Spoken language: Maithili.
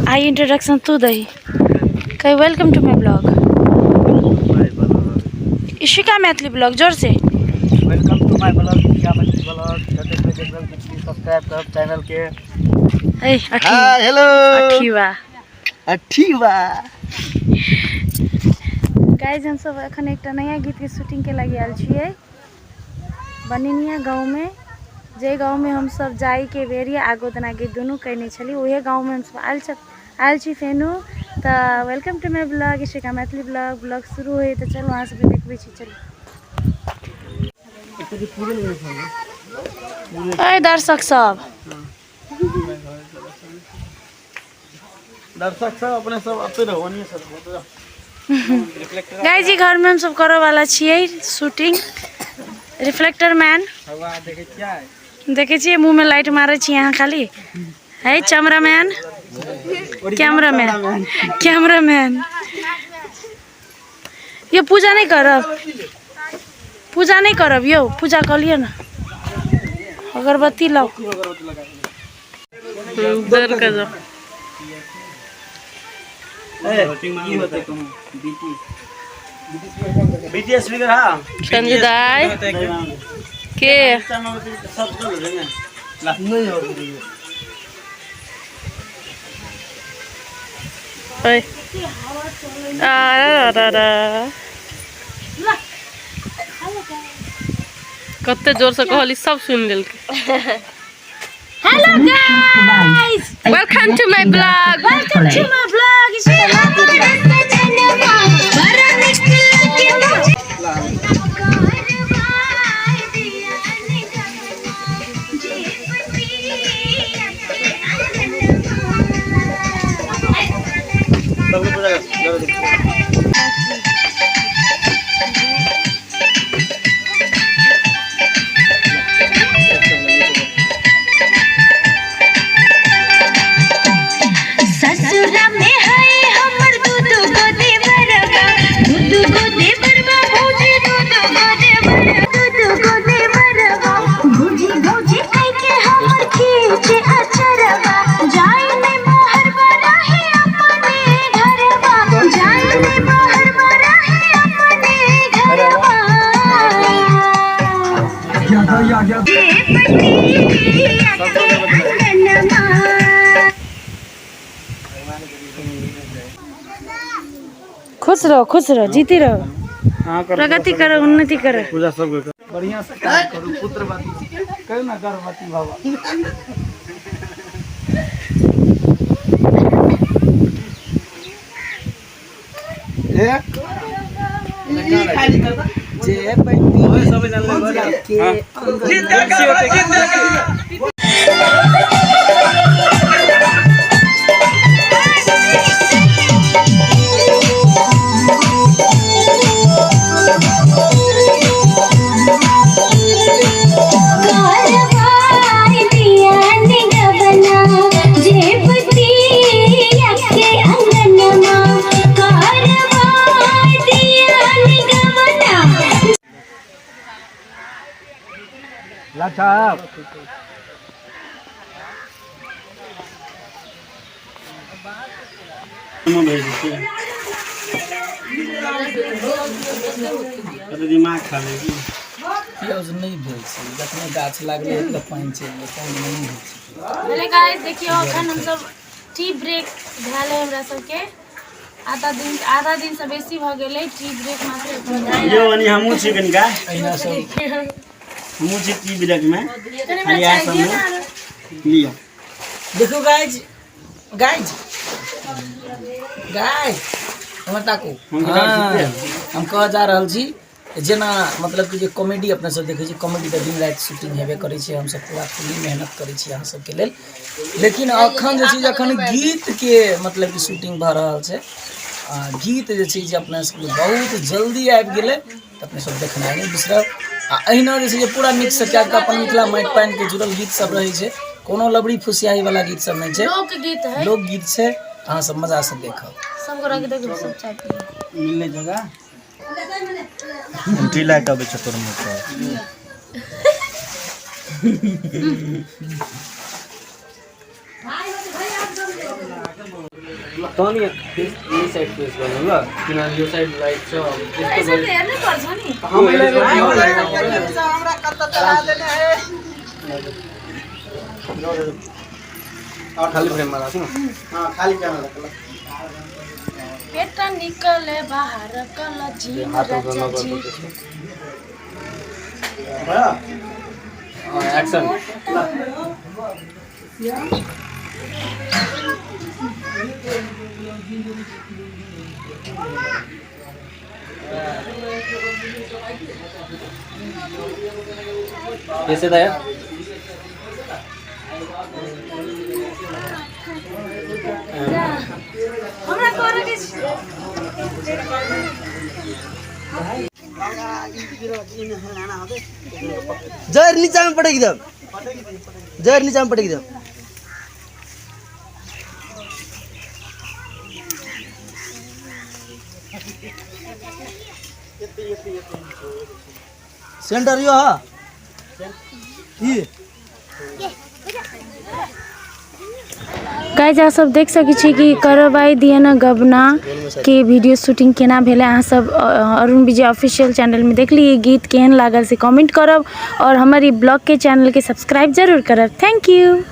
आई इंट्रोडक्शन तू दही कही welcome to my blog. Ishika Maithili blog जोर से। Welcome to my blog, Ishika Maithili blog. जतेक बेर देखबै प्लीज सब्सक्राइब करब चैनल के। ए अठी। Hi hello अठीवा अठीवा। गाइज हम सब एखन एकटा नया गीत के शूटिंग के लागि आयल छियै बनिनिया गाँव में। जे गाँव में हम सब जाय के बेर या आगो तना गीत दुनू कयने छली उहे गाँव में हम सब आयल छी फेनु। तऽ welcome to my blog Ishika Maithili blog. Blog शुरू होय तऽ चलू अहाँ सबके देखबै छी। चलू अय दर्शक सब, दर्शक सब अपने सब अते रहो, ओनिये सब रहो। गाय जी घर में हम सब करऽ वाला छियै शूटिंग। रिफ्लेक्टर मैन देखै छियै मुँह में लाइट मारै छी अहाँ खाली। है camera man, camera man, camera man. यो पूजा नहीं करब, पूजा नहीं करब यो, पूजा कऽ लिअ ना, अगरबत्ती लाओ। दर कर दो। बीटीएस भी रहा संजय दाई के नहीं हो ओए आ रा रा कते जोर से कहली सब सुन लेलकै। Hello guys, welcome to my blog. Welcome to my blog Ishika Maithili. सबके पूजा कर। ससुरा में है हमर दू दू गो देवरबा, दू दू गो देवरबा भौजी, दू दू गो देवरबा, दू दू गो देवरबा भौजी भौजी कह के हमर खींचे अचरबा। जाय ने बाहर बराहे अपने घरबा, जाय ने बाहर बराहे अपने घरबा। जे पतिया के अंगनमा। खुश रहो, खुश रहो, जीती रहो, प्रगति करो, उन्नति करो। पूजा सब करो, बढ़िया से काम करू, पुत्रवती करू ना, गर्भवती बाबा। जे पैती के कारवाई दिया निगवना, जे पतिया के अंगनमा। कारवाई दिया निगवना। लाछा दिमाग खा लेगी। प्याज नहीं भेल छै, जखने गाछ लागलै तऽ पानि चलि गेलै, पानि मे नहि होइ छै। हेलो गाइस, देखियौ अखन हम सब टी ब्रेक भेल है हमरा सबके। आधा दिन से बेसी भऽ गेलै टी ब्रेक मात्र। यो अनि हमहूँ छी कनिका, अहिना सब हमहूँ छी टी ब्रेक में। कनि हमरा खाली आइ चाय दिअ सबमे ने आरो। लिअ। देखू गाइज, गाइज गाइज हमर ताकू। हम कह हाँ, हम कह जा रहल छी जेना मतलब कि जे कॉमेडी अपने सब देखै छी, कॉमेडी तऽ दिन राति शूटिंग हेबे करै छै, हमसब पूरा फुल्ली मेहनत करै छी अहाँ सबके लेल। लेकिन अखन जे छै जे अखन गीतके मतलब कि शूटिंग भऽ रहल छै। आ गीत जे छै जे अपना सबके बहुत जल्दी आबि गेलै, तऽ अपने सब देखनाइ नहि बिसरब। आ एहिना जे छै जे पूरा नीकसँ, किएक तऽ अपन मिथिला माटि पानिके जुड़ल गीत सब रहै छै, कोनो लबड़ी फुसियाही वाला गीत सब नहि छै, लोकगीत है, लोकगीत छै। अहाँ सब मजासँ देखब। सब गोरा के देखो, सब चाय पिए मिलने जगह टी लाइट अबै छै तोर मुँह पर। तहन यही साइड फेस गर्नु ल, किनभने यो साइड लाइट छ। ऐसे त हेर्नै पर्छ नि। खाली फ्रेममा राख्नु। पेट निकले बाहर कल जी राजा जी। एक्सन। यसै त यार। हमरा करे के छै। जर नीचा में पटक दे, जर नीचा में पटक दे। सेंटर यो हा ई। गाइज, अहाँ सब देख सकै छी कि करबाई दिए न गबना के वीडियो शूटिंग केना भेलै। अहाँ सब अरुण विजय ऑफिशियल चैनल में देखली। ई गीत केहन लागल से कमेंट करब और हमर ई ब्लॉग के चैनल के सब्सक्राइब जरूर करब। Thank you.